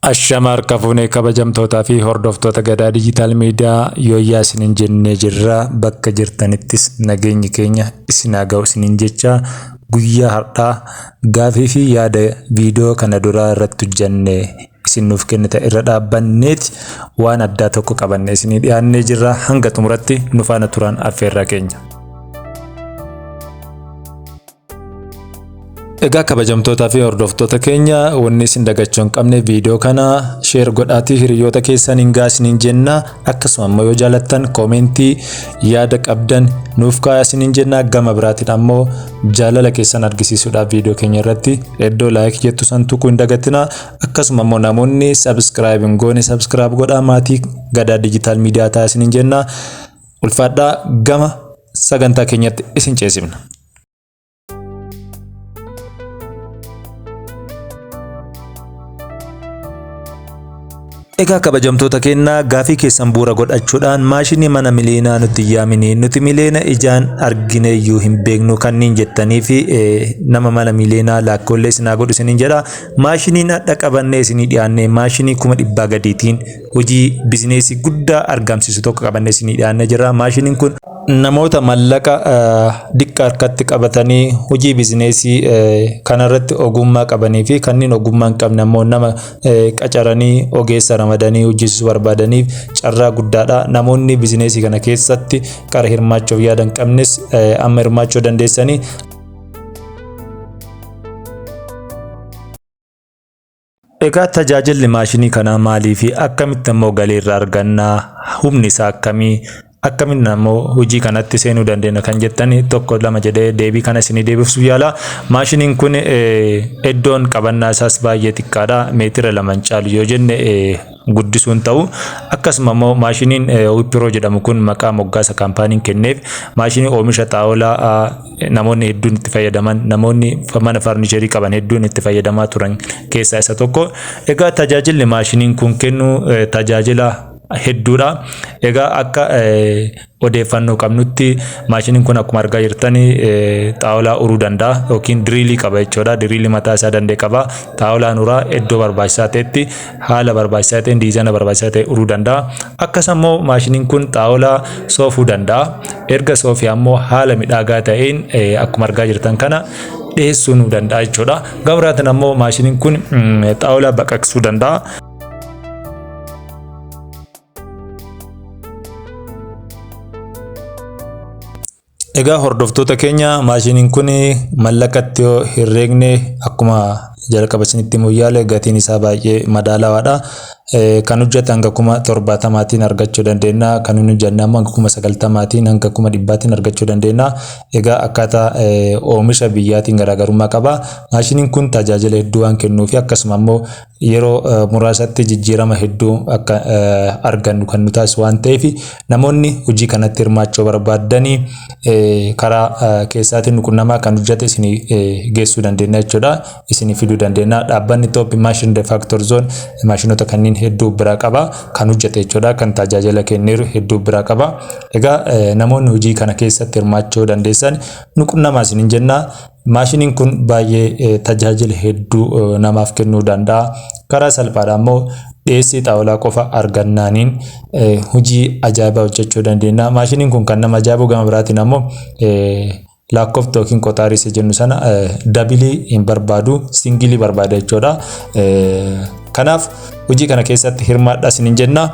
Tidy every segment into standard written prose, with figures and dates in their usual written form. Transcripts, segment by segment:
Ashama harka fuunee kabajamtootaa fi hordoftoota Gadaa Digital Media yooyyaa isinin jennee jirra. Bakka jirtanittis nageenyi keenya isin haa ga'u isinin jecha guyyaa har'aa gaafii fi yaada viidiyoo kana duraa irratti hojjenne isin nuuf kennite irra dhaabbanneeti waan addaa tokko qabanne isinii dhiyaannee jirra. Hanga xumuratti nu faana turaan affeerraa keenya. Egaa kabajamtootaa fi hordoftoota keenya wanni isin dagachuu hin qabne viidiyoo kana sheer godhaatii hiriyoota keessan hin gaa isiniin jenna. Akkasuma immoo yoo jaalattan koomentii yaada qabdan nuuf kaayaa isiniin jenna. Gama biraatiin ammoo jaalala keessan argisiisuudhaaf viidiyoo keenya irratti iddoo laayik jettu san tuquu hin dagatinaa. Akkasuma immoo namoonni sabiskiraayib hin goone sabiskiraayib godhaa maatii Gadaa Diijitaal Miidiyaa ta'aa isiniin jenna. Ulfaadhaa gama sagantaa keenyatti isin ceesifna. Egaa kabajamtoota keenya gaafii keessan bu'uura godhachuudhaan maashinii mana miliyoonaa nuti hin yaamini nuti miliyoona ijaan argineeyyuu hin beeknu kanneen jettanii fi nama mana miliyoonaa laakkoollee isin haa godhu isiniin jedha. Maashiniin hadha qabannee isinii dhiyaannee maashinii 100,000 gadiitiin hojii bizineesii guddaa argamsiisu tokko qabannee isinii dhiyaannee jirra. Maashiniin kun namoota mallaqa diqqa harkatti qabatanii hojii bizineesii kanarratti ogummaa qabanii fi kanneen ogummaa hin qabne ammoo nama qacaranii ogeessa ramadanii hojjechiisuu barbaadaniif carraa guddaadha. Namoonni bizineesii kana keessatti qara hirmaachuuf yaada hin qabnes amma hirmaachuu dandeessanii. Egaa tajaajilli maashinii kanaa maalii fi akkamitti ammoo galii irraa arganna? Humni isaa akkamii? Akkamitti ammoo hojii kanatti seenuu dandeenya kan jettani tokko lama jedhee deebii kana isinii deebisuuf yaala. Maashiniin kun iddoon qabannaa isaas baay'ee xiqqaadha. Meetira 2 hin caalu yoo jenne guddisuun ta'u. Akkasuma immoo maashiniin Wipiroo jedhamu kun maqaa moggaasa kaampaaniin kenneef maashinii oomisha xaawulaa namoonni hedduun itti fayyadaman namoonni mana farnicherii qaban hedduun itti fayyadamaa turan keessaa isa tokko. Egaa tajaajilli maashiniin kun kennu tajaajila hedduudha. Egaa akka odeeffannoo qabnutti maashiniin kun akkuma argaa jirtan xaawulaa uruu danda'a yookiin diriilii qaba jechuudha. Diriilii mataa isaa danda'e qaba. Xaawulaan uraa iddoo barbaachisaa ta'etti haala barbaachisaa ta'een diizaayina barbaachisaa ta'e uruu danda'a. Akkasuma immoo maashiniin kun xaawulaa soofuu danda'a. Erga soofee ammoo haala midhaagaa ta'een akkuma argaa jirtan kana dhiyeessuu nu danda'a jechuudha. Gama biraatiin ammoo maashiniin kun xaawulaa baqaqsuu danda'a. Egaa hordoftoota keenya maashiniin kun mallaqatti yoo herreegne akkuma jalqaba isinitti himuu yaale gatiin isaa baay'ee madaalawaadha. Kan hojjete hanga 70,000tiin argachuu dandeenya. Kan hin hojjenne ammoo hanga 90,000tiin hanga 100,000tiin argachuu dandeenya. Egaa akkaataa oomisha biyyaatiin garaagarummaa qaba. Maashiniin kun tajaajila hedduu waan kennuufi akkasuma ammoo yeroo muraasatti jijjiirama hedduu akka argannu kan nu taasisu waan ta'eef namoonni hojii kanatti hirmaachuu barbaaddanii karaa keessaatiin nu qunnamaa kan hojjete isinii geessuu dandeenya jechuudha. Isinii fiduu dandeenya. Dhaabbanni Top Machine de Factor Zone maashinoota kanneen hedduu biraa qaba. Kan hojjete jechuudha. Kan tajaajila kenneeru hedduu biraa qaba. Egaa namoonni hojii kana keessatti hirmaachuu dandeessan nu qunnamaa isiniin jenna. Maashiniin kun baay'ee tajaajila hedduu namaaf kennuu danda'a. Karaa salphaadhaan immoo dhiyeessii xaawulaa qofa argannaaniin hojii ajaa'ibaa hojjechuu dandeenya. Maashiniin kun kan nama ajaa'ibu gama biraatiin ammoo lakkooftuu yookiin qoxaarii isa jennu sana dabilii hin barbaadu singilii barbaada jechuudha. Kanaaf hojii kana keessatti hirmaadhaa isiniin jenna.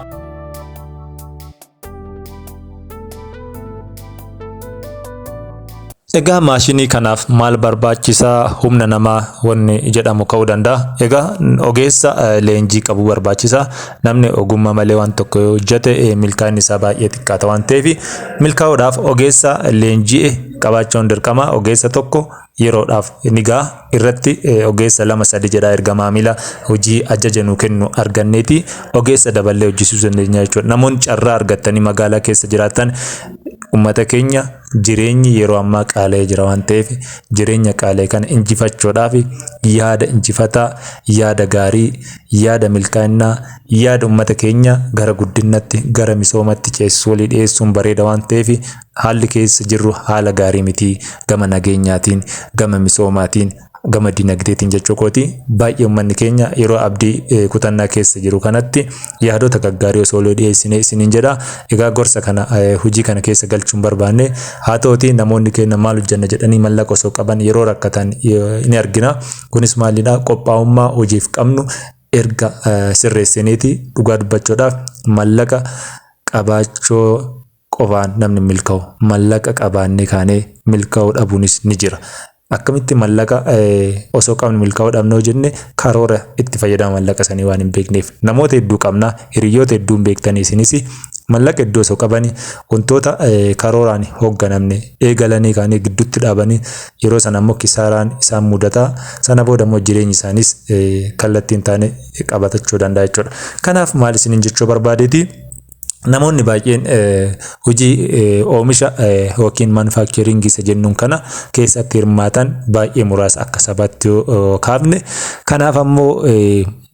Egaa maashinii kanaaf maal barbaachisaa humna namaa wanni jedhamu ka'uu danda'a. Egaa ogeessa leenjii qabu barbaachisa. Namni ogummaa malee waan tokko yoo hojjete milkaa'inni isaa baay'ee xiqqaata waan ta'eef milkaa'uudhaaf ogeessa leenji'e qabaachuun dirqama. Ogeessa tokko yeroodhaaf ni ga'a. Irratti ogeessa lama sadi jedha erga maamila hojii ajaja nu kennu arganneeti ogeessa daballee hojjisiisuu dandeenya jechuudha. Namoonni carraa argattanii magaalaa keessa jiraattan uummata keenya jireenyi yeroo ammaa qaala'ee jira waan ta'eef jireenya qaala'e kana injifachuudhaaf yaada injifataa, yaada gaarii, yaada milkaa'inaa, yaada uummata keenya gara guddinatti, gara misoomatti ceesisu walii dhiyeessuun bareeda waan ta'eef haalli keessa jirru haala gaarii miti. Gama nageenyaatiin, gama misoomaatiin, Gama dinagdeetiin jechuu kooti, baay'ee uummanni keenya yeroo abdii kutannaa keessa jiru kanatti yaadota gaggaarii osoo dhiyeessine isiniin jedha. Egaa gorsa kana hojii kana keessa galchuun barbaanne haa ta'uti, namoonni keenya maal hojjenna jedhanii mallaqa osoo qaban yeroo rakkatan ni argina. Kunis maalidha? Qophaa'ummaa hojiif qabnu erga sirreessineeti. Dhugaa dubbachuudhaaf, mallaqa qabaachuu qofaan namni milkaa'u, mallaqa qabaannee kaanee milkaa'uu dhabuunis ni jira. Akkamitti mallaqa osoo qabnu milkaa'uu dhabne yoo jenne, karoora itti fayyadama mallaqa sanii waan hin beekneef. Namoota hedduu qabna, hiriyoota hedduu hin beektanii, isinis mallaqa hedduu osoo qabanii wantoota karooraan hoogganamne eegalanii kaanii gidduutti dhaabanii, yeroo sana immoo kisaaraan isaan mudata. Sana booda immoo jireenyi isaanis kallattii hin taane qabatachuu danda'a jechuudha. Kanaaf maal isiniin jechuu barbaadeeti? Namoonni baay'een hojii oomisha yookiin manufacturingii isa jennuun kana keessatti hirmaatan baay'ee muraasa akka sabaatti yoo kaafne. Kanaaf ammoo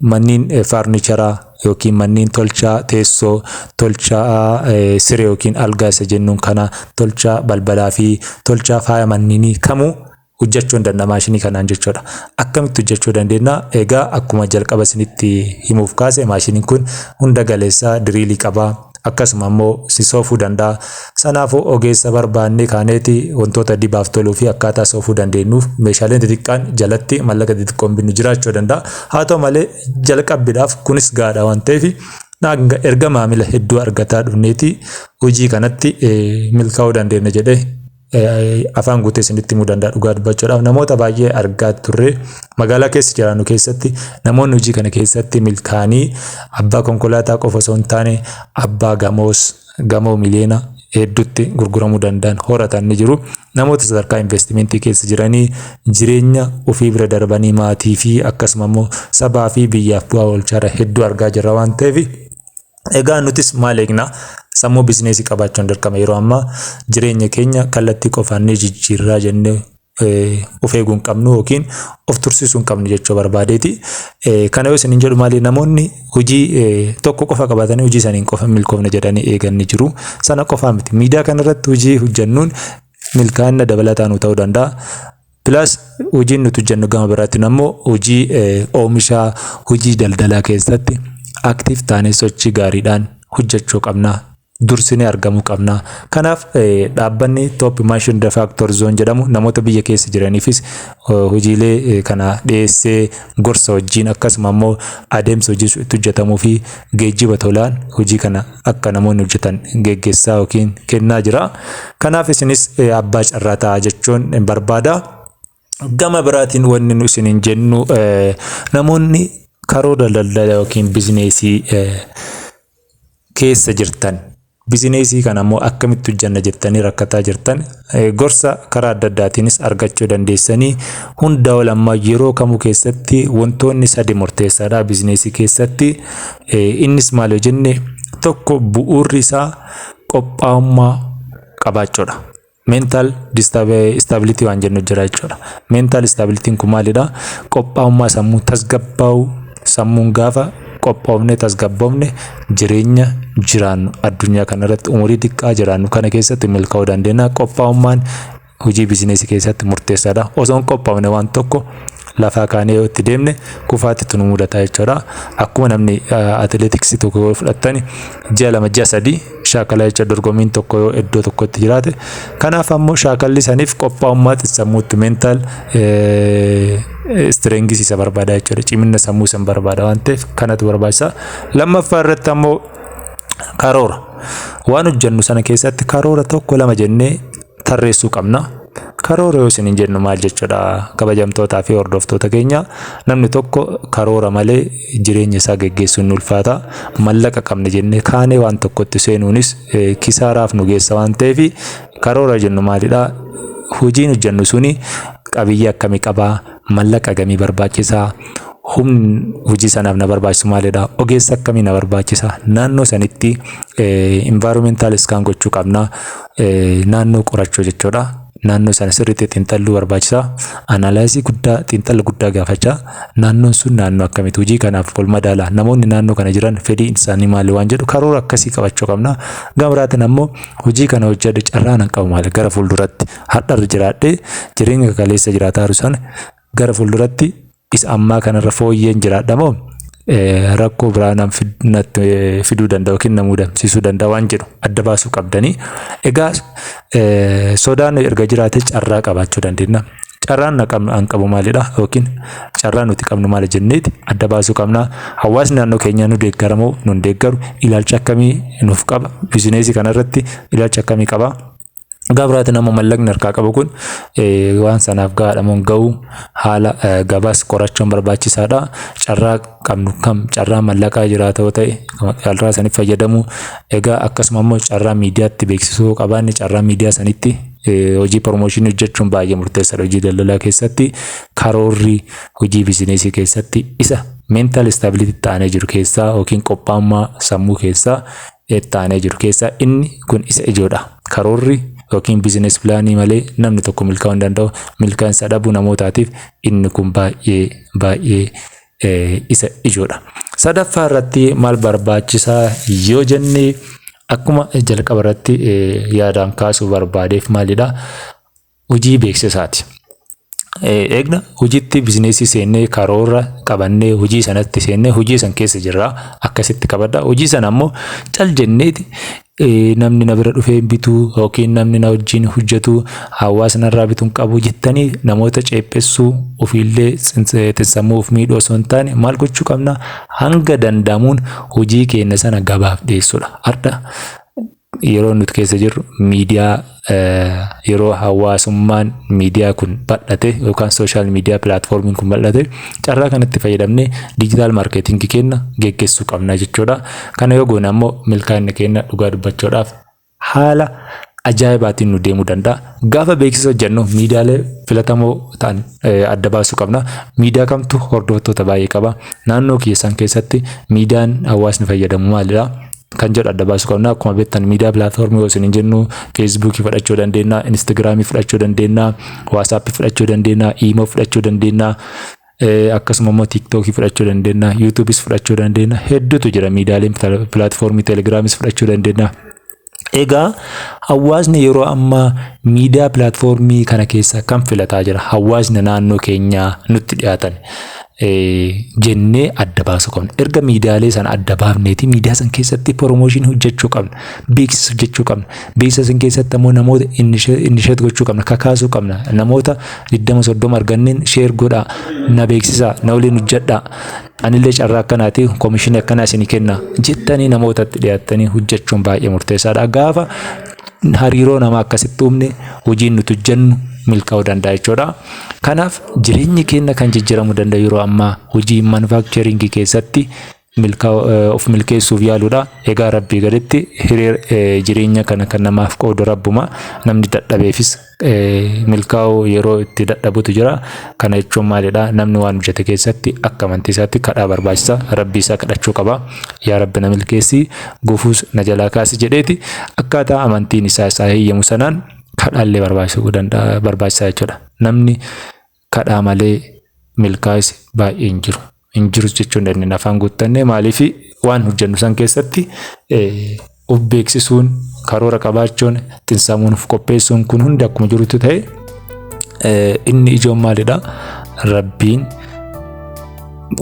manneen furniture yookiin manneen tolchaa teessoo, tolchaa siree yookiin algaa isa jennuun kana, tolchaa balbalaa fi tolchaa faaya manneenii kamuu hojjechuu hin danda'a maashinii kanaan jechuudha. Akkamitti hojjechuu dandeenya? Egaa akkuma jalqaba isinitti himuuf kaase, maashiniin kun hunda galeessaa, drillii qaba. Akkasuma immoo si soofuu danda'a. Sanaafuu ogeessa barbaannee kaaneeti wantoota dibaaf toluu fi akkaataa soofuu dandeenyuuf meeshaaleen xixiqqaan jalatti mallaqa xixiqqoon binnu jiraachuu danda'a. Haa ta'u malee, jalqabbiidhaaf kunis gahaadha waan ta'eef, erga maamila hedduu argataa dhufneeti hojii kanatti milkaa'uu dandeenya jedhee afaan guutee isinitti himuu danda'a. Dhugaa dubbachuudhaaf, namoota baay'ee argaa turre. Magaalaa keessa jiraannu keessatti namoonni hojii kana keessatti milkaa'anii abbaa konkolaataa qofa osoo hin taane abbaa gamoos, gamoo miliyoona hedduutti gurguramuu danda'an horatan ni jiru. Namoota sadarkaa investimentii keessa jiranii jireenya ofii bira darbanii maatii fi akkasuma immoo sabaa fi biyyaaf bu'aa oolchaa hedduu argaa jirra waan ta'eef. Egaa nutis maal eegna? Sammuu businessii qabaachuun dirqama. Yeroo ammaa jireenya keenya kallattii qofaan ni jijjiirraa jennee of eeguu hin qabnu yookiin of tursiisuu hin qabnu jechuu barbaadeeti. Kana yoo isiniin jedhu maali? Namoonni hojii tokko qofa qabatanii hojii isaaniin qofa milkoofna jedhanii eegan ni jiru. Sana qofaa miti. Miidiyaa kanarratti hojii hojjennuun milkaa'ina dabalataa nu ta'uu danda'a. Plus hojiin nuti hojjennu gama biraatiin ammoo hojii oomishaa, hojii daldalaa keessatti active taanee sochii gaariidhaan hojjechuu qabna. Dursinee argamuu qabna. Kanaaf dhaabbanni Top Machine Factor Zone jedhamu namoota biyya keessa jiraniifis hojiilee kana dhiyeessee, gorsa wajjin, akkasuma immoo adeemsa hojii itti hojjetamuu fi geejjiba tolaan hojii kana akka namoonni hojjetan geggeessaa yookiin kennaa jira. Kanaaf isinis abbaa carraa ta'aa jechuun barbaada. Gama biraatiin wanni nu isiniin jennu, namoonni karoora daldala yookiin businessii keessa jirtan, businessii kana immoo akkamitti hojjenna jettanii rakkataa jirtan, gorsa karaa adda addaatiinis argachuu dandeessanii. Hunda ol ammaa yeroo kamuu keessatti wantoonni sadi murteessaadha businessii keessatti. Innis maal yoo jenne, tokko bu'uurri isaa qophaa'ummaa qabaachuudha. Mental stability waan jennu jira jechuudha. Mental stabilityn kun maalidha? Qophaa'ummaa sammuu, tasgabbaa'uu. Sammuun gaafa qophoofne, tasgabboofne, jireenya jiraannu addunyaa kanarratti umurii xiqqaa jiraannu kana keessatti milkaa'uu dandeenya. Qophaa'ummaan hojii businessii keessatti murteessaadha. Osoo hin qophaa'ne waan tokko lafaa kaanee yoo itti deemne kufaatitu nu mudata jechuudha. Akkuma namni atileetiksii tokko yoo fudhattani ji'a 2, ji'a 3 shaakala jecha dorgommiin tokko yoo iddoo tokkotti jiraate. Kanaaf ammoo shaakalli saniif qophaa'ummaa sammuutti, mental strengthii isa barbaada jechuudha. Cimina sammuu san barbaada waan ta'eef kanatu barbaachisa. Lammaffaa irratti ammoo karoora. Waan hojjennu sana keessatti karoora tokko lama jennee tarreessuu qabna. Karoora yoo isin jennu maal jechuudha? Kabajamtootaa fi hordoftoota keenya, namni tokko karoora malee jireenya isaa geggeessuun ni ulfaata. Mallaqa qabna jennee kaanee waan tokkotti seenuunis kisaaraaf nu geessa waan ta'eef, karoora jennu maalidha? Hojiin hojjennu suni qabiyyee akkamii qabaa? Mallaqa gamii barbaachisaa? Humni hojii sanaaf na barbaachisu maalidha? Ogeessa akkamii na barbaachisa? Naannoo sanitti environmental scan gochuu qabna. Naannoo qorachuu jechuudha. Naannoo sana sirriitti xiinxalluu barbaachisa. Analysisii guddaa, xiinxalla guddaa gaafachaa. Naannoon sun naannoo akkamiiti? Hojii kanaaf wal madaalaa? Namoonni naannoo kana jiran fedhiin isaanii maali waan jedhu karoora akkasii qabachuu qabna. Gama biraatiin ammoo hojii kana hojjedhe carraa nan qabu maali? Gara fuulduratti har'arra jiraadhee jireenya kaleessa jiraataa jiru sana Gara fuulduratti isa ammaa kanarra fooyyeen jiraadha moo rakkoo biraa natti fiduu danda'a yookiin na muudamsiisuu danda'a waan jedhu adda baasuu qabdanii. Egaa sodaan erga jiraate carraa qabaachuu dandeenya. Carraan an qabu maalidha yookiin carraa nuti qabnu maali jenneeti adda baasuu qabna. Hawaasni naannoo keenyaa nu deeggara moo nu hin deeggaru? Ilaalcha akkamii nuuf qaba? Bizineesii kanarratti ilaalcha akkamii qaba? Egaa biraatiin ammoo mallaqni harkaa qabu kun waan sanaaf gahaadha moo hin gahu, haala gabaas qorachuun barbaachisaadha. Carraa qabnu kam, carraa mallaqaa jiraata yoo ta'e carraa sanitti fayyadamuu. Egaa akkasuma immoo carraa miidiyaatti beeksisuu yoo qabaanne carraa miidiyaa sanitti hojii promotion hojjechuun baay'ee murteessaadha. Hojii daldalaa keessatti karoorri hojii bizineesii keessatti isa mental stability ta'anii jiru keessaa yookiin qophaa'ummaa sammuu keessaa itti jiru keessaa inni kun isa ijoodha. Karoorri yookiin business planii malee namni tokko milkaa'uu hin danda'u. Milkaa'insa dhabuu namootaatiif inni kun baay'ee baay'ee isa ijoodha. Sadaffaa irratti maal barbaachisaa yoo jenne, akkuma jalqaba irratti yaadaan kaasuu barbaadeef maalidha? Hojii beeksisaati. Eegna hojiitti bizineesii seennee, karoora qabannee, hojii sanatti seennee, hojii san keessa jirra, akkasitti qabadha. Hojii sana ammoo cal jenneeti namni na bira dhufee bituu yookiin namni na wajjin hojjetu, hawaasa narraa bituu hin qabu jettanii namoota ceephessuu, ofiillee xinsammuu of miidhuu osoo hin taane, maal gochuu qabna? Hanga danda'amuun hojii keenya sana gabaaf dhiyeessuudha. Har'a yeroo nuti keessa jirru miidiyaa, yeroo hawaasummaan miidiyaa kun bal'ate yookaan social media platformiin kun bal'ate, carraa kanatti fayyadamnee digital marketingii keenya geggeessuu qabna jechuudha. Kana yoo goone ammoo milkaa'inni keenya dhugaa dubbachuudhaaf haala ajaa'ibaatiin nu deemuu danda'a. Gaafa beeksisa hojjennu miidiyaalee filatamoo ta'an adda baasuu qabna. Miidiyaa kamtu hordoftoota baay'ee qaba? Naannoo keessan keessatti miidiyaan hawaasni fayyadamu maalidha? Kan jedhu adda baasuu qabna. Akkuma beektan, miidiyaa platformii yoo isin jennu Facebookii fudhachuu dandeenya, Instagramii fudhachuu dandeenya, WhatsAppii fudhachuu dandeenya, Imo fudhachuu dandeenya. Akkasuma immoo TikTokii fudhachuu dandeenya, YouTubeis fudhachuu dandeenya. Hedduutu jira miidiyaaleen platformii, Telegramis fudhachuu dandeenya. Egaa hawaasni yeroo ammaa miidiyaa platformii kana keessa kan filataa jira? Hawaasni naannoo keenyaa nutti dhiyaatan jennee adda baasuu qabna. Erga miidiyaalee sana adda baafneeti miidiyaa sana keessatti promotionii hojjechuu qabna. Beeksisa hojjechuu qabna. Beeksisa sana keessatti ammoo namoota initiate gochuu qabna. Kakaasuu qabna. Namoota 20 30 arganneen share godhaa, na beeksisaa, na waliin hojjedhaa. Anillee carraa akkanaati, commissionii akkanaa isinii kenna jettanii namootatti dhiyaattanii hojjechuun baay'ee murteessaadha. Gaafa hariiroo namaa akkasitti uumne hojiin nuti hojjennu milkaa'uu danda'a jechuudha. Kanaaf jireenyi keenya kan jijjiiramuu danda'u yeroo ammaa hojii manufacturingii keessatti of milkeessuuf yaaluudha. Egaa Rabbii gaditti hiree jireenya kana kan namaaf qoodu Rabbuma. Namni dadhabeefis milkaa'uu yeroo itti dadhabutu jira. Kana jechuun maalidha? Namni waan hojjete keessatti akka amantii isaatti kadhaa barbaachisa. Rabbii isaa kadhachuu qaba. "Yaa Rabbi, na milkeessi, gufuus na jalaa kaasi" jedheeti akkaataa amantiin isaa isaa heeyyamu sanaan kadhaallee barbaachisuu danda'a, barbaachisaa jechuudha. Namni kadhaa malee milkaa'es baay'ee hin jiru. Hin jirus jechuu hin dandeenya afaan guuttannee. Maaliif? Waan hojjennu san keessatti of beeksisuun, karoora qabaachuun, xinsammuun of qopheessuun kun hundi akkuma jirutti ta'e, inni ijoon maalidha? Rabbiin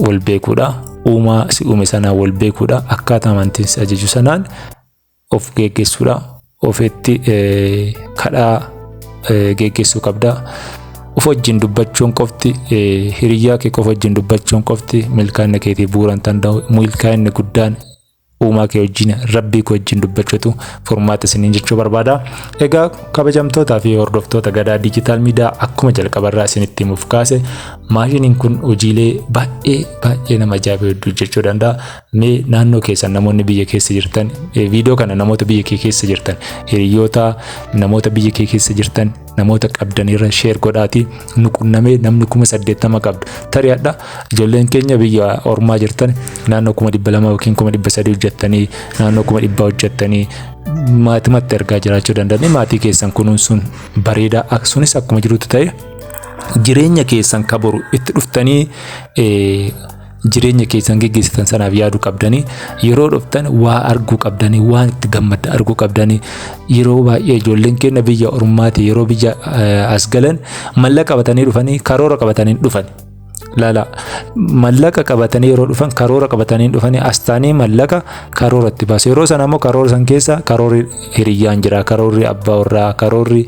wal beekuudha. Uumaa si uume sanaan wal beekuudha. Akkaataa amantiin si ajaju sanaan of geggeessuudha. Ofitti kadhaa geggeessuu qabda. Of wajjin dubbachuun qofti, hiriyyaa kee qofa wajjin dubbachuun qofti milkaa'ina keetiif bu'uura hin danda'u. Milkaa'inni guddaan uumaa kee wajjin, Rabbii kee wajjin dubbachuutu furmaata isiniin jechuu barbaada. Egaa kabajamtootaa fi hordoftoota Gadaa Digital Media, akkuma jalqabarraa isinitti himuuf kaase, maashiniin kun hojiilee baay'ee baay'ee nama ajaa'ibu hedduu hojjechuu danda'a. Mee naannoo keessan namoonni biyya keessa jirtan, viidiyoo kana namoota biyya kee keessa jirtan, hiriyoota, namoota biyya kee keessa jirtan, namoota qabdanirra share godhaati nu qunnamee namni 80,000 qabdu. Tarii hadha ijoolleen keenya biyya ormaa jirtan naannoo 200,000 yookiin 300,000 hojjettanii, naannoo 100,000 hojjettanii maatimatti ergaa jiraachuu danda'anii, maatii keessan kunuunsuun bareedaa. Sunis akkuma jirutti ta'e, jireenya keessan kaboru itti dhuftanii Jireenya keessan geggeessitan sanaaf yaaduu qabdanii, yeroo dhuftan waa arguu qabdanii, waan itti gammadda arguu qabdanii. Yeroo baay'ee ijoolleen keenya biyya ormaati yeroo biyya as galan mallaqa qabatanii dhufanii karoora qabatanii dhufan. Laala, mallaqa qabatanii yeroo dhufan karoora qabatanii dhufanii as taanii mallaqa karoora itti baasu. Yeroo sana immoo karoora san keessa karoorri hiriyyaan jira, karoorri abbaa warraa, karoorri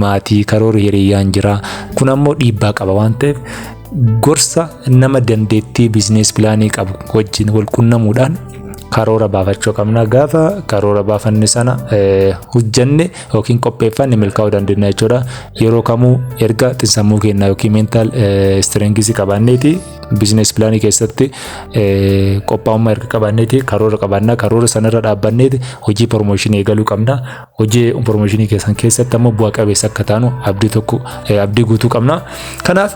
maatii, karoorri hiriyyaan jira. Kun ammoo dhiibbaa qaba waan ta'eef, gorsa nama dandeettii business planii qabu wajjin wal qunnamuudhaan karoora baafachuu qabna. Gaafa karoora baafanne sana hojjanne yookiin qopheeffanne milkaa'uu dandeenya jechuudha. Yeroo kamuu erga xinsammuu keenya yookiin mental strengthii qabaanneeti, business planii keessatti qophaa'ummaa erga qabaanneeti, karoora qabaannaa, karoora sanarra dhaabbanneeti hojii promotionii eegaluu qabna. Hojii promotionii keessan keessatti ammoo bu'a qabeessa akka taanu abdii tokko, abdii guutuu qabna. Kanaaf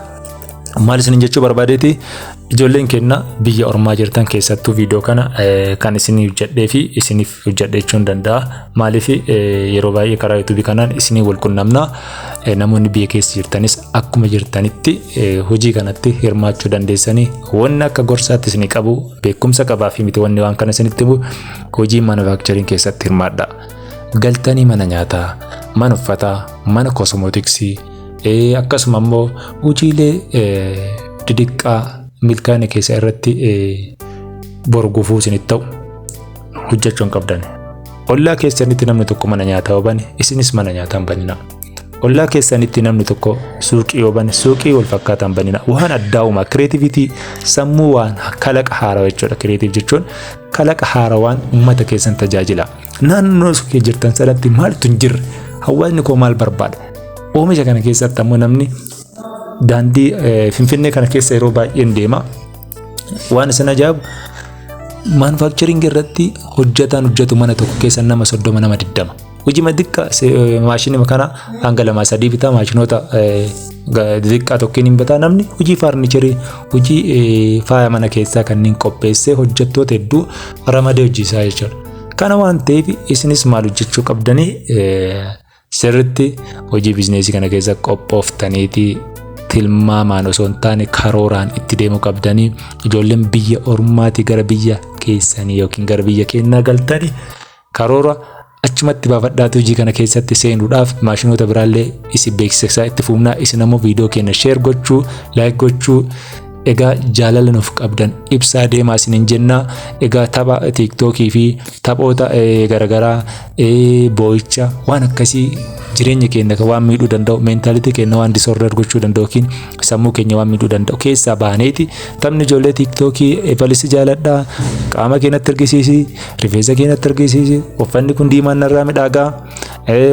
maal isin jechuu barbaadeeti, ijoolleen keenya biyya ormaa jirtan, keessattuu viidiyoo kana kan isinii hojjedhee fi isiniif hojjedhe jechuun danda'a. Maaliif, yeroo baay'ee karaa YouTubeii kanaan isinii wal qunnamna. Namoonni biyya keessa jirtanis akkuma jirtanitti hojii kanatti hirmaachuu dandeessanii, wanni akka gorsaatti isinii qabu, beekumsa qabaa fi miti, wanni waan kana isinitti himu, hojii manufacturing keessatti hirmaadha. Galtanii mana nyaataa, mana uffataa, mana cosmeticsii, akkasuma immoo hojiilee xixiqqaa milkaa'ina keessa irratti boru gufuu isinitti ta'u hojjechuu hin qabdan. Ollaa keessanitti namni tokko mana nyaataa yoo bane, isinis mana nyaataa hin banina. Ollaa keessanitti namni tokko suuqii yoo bane, suuqii wal fakkaataa hin banina. Waan addaa uumaa, creativity, sammuu waan kalaqa haarawaa jechuudha. Creative jechuun kalaqa haarawaan uummata keessan tajaajila. Naannoo kee jirtan sanatti maaltu hin jirre? Hawaasni koo maal barbaada? Oomisha kana keessatti ammoo namni daandii Finfinnee kana keessa yeroo baay'een deema. Waan isin ajaa'ibu, manufacturing irratti hojjetaan hojjetu mana tokko keessa nama 30, nama 20. Hojii xiqqaa maashinii kana hanga lamaa sadii bitaa, maashinoota xixiqqaa tokkoon hin bitaa. Namni hojii furnitureii, hojii faaya mana keessaa kanneen qopheessee hojjettoota hedduu ramadee hojii isaa jechuudha. Kana waan ta'eef isinis maal hojjechuu qabdanii, sirriitti hojii businessii kana keessa qophooftaniitii tilmaamaan osoo hin taane karooraan itti deemuu qabdanii. Ijoolleen biyya ormaatii gara biyya keessanii yookiin gara biyya keenyaa galtanii karoora achumatti baafadhaatu hojii kana keessatti seenuudhaaf maashinoota biraallee isin beeksisaa itti fufnaa. Isin ammoo viidiyoo keenya share gochuu, like gochuu, egaa jaalala nuuf qabdan ibsaa deemaa isiniin jennaa. Egaa tapha TikTokii fi taphoota garaagaraa, boo'icha, waan akkasii jireenya keenya waan miidhuu danda'u, mentality keenya waan disorder gochuu danda'u yookiin sammuu keenya waan miidhuu danda'u keessaa baaneeti, taphni ijoollee TikTokii ebalisi jaaladhaa, qaama keenyatti argisiisi, rifeensa keenyatti argisiisi, uffanni kun diimaan narraa midhaagaa,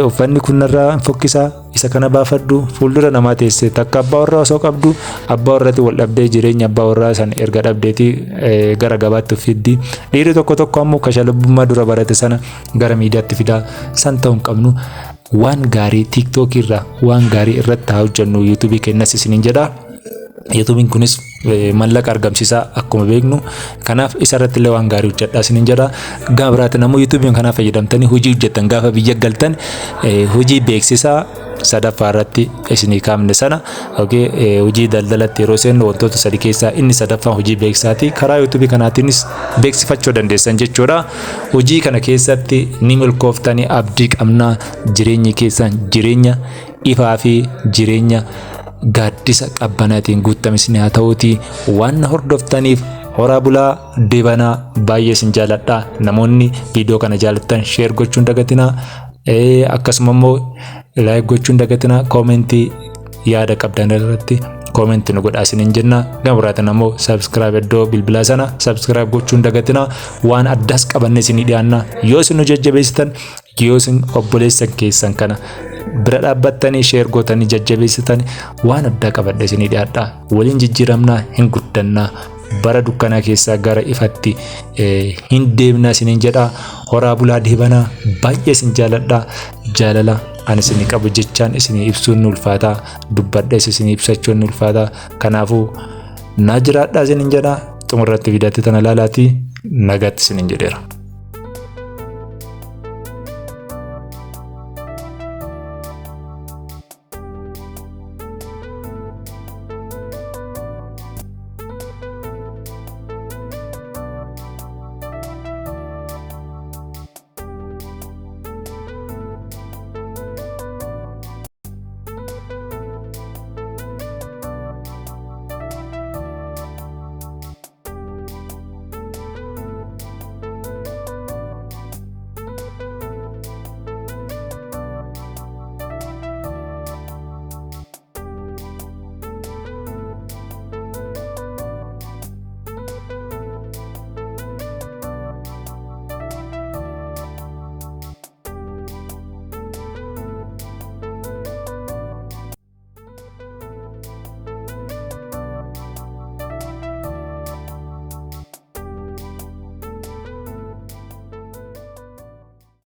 uffanni kun narraa fokkisaa, isa kana baafadhu, fuuldura namaa teesse takka abbaa warraa osoo qabdu abbaa warraatti wal dhabdee jireenya abbaa warraa san erga dhabdeeti gara gabaatti fiddi. Dhiirri tokko tokko ammoo kashalabummaa dura barate sana gara miidiyaatti fidaa. San ta'uu hin qabnu. Waan gaarii TikTokii irraa waan gaarii irratti haa hojjennu, YouTubeii kennas isiniin jedha. YouTubeiin kunis mallaqa argamsiisaa akkuma beeknu, kanaaf isa irratti illee waan gaarii hojjedhaa isiniin jedha. Gama biraatiin ammoo YouTubeiin kanaa fayyadamtanii hojii hojjettan, gaafa biyya galtan hojii beeksisaa sadaffaa irratti isinii kaafne sana, hojii daldalatti yeroo seennu wantoota sadi keessaa inni sadaffaan hojii beeksisaati. Karaa YouTubeii kanaatiinis beeksifachuu dandeessan jechuudha. Hojii kana keessatti ni milkooftanii abdii qabnaa. Jireenyi keessan jireenya ifaa fi jireenya gaaddisa qabbanaatiin guutame isin haa ta'uuti, waan hordoftaniif horaa bulaa deebanaa. Baay'ee isin jaaladha. Namoonni viidiyoo kana jaalattan share gochuun dagatinaa, akkasuma immoo like gochuun dagatinaa, commentii yaada qabdan irratti commentii nu godhaa isiniin jenna. Gama biraatiin ammoo subscribe, iddoo bilbilaa sana subscribe gochuun dagatinaa. Waan addaas qabanne isinii dhiyaanna. Yoo isin nu jajjabeessitan, yoo isin obboleessa keessan kana bira dhaabbattanii share gootanii jajjabeessitan, waan addaa qabadhe isinii dhiyaadha. Waliin jijjiiramnaa, hin guddannaa, bara dukkanaa keessaa gara ifatti hin deemnaa isiniin jedha. Horaa bulaa deebanaa, baay'ee isin jaaladha. Jaalala ani isinii qabu jechaan isinii ibsuun ni ulfaataa, dubbadhees isinii ibsachuun ni ulfaataa. Kanaafuu naa jiraadhaa isiniin jedha. Xumurratti viidiyootti tana ilaalaatii nagaatti isiniin jedheera.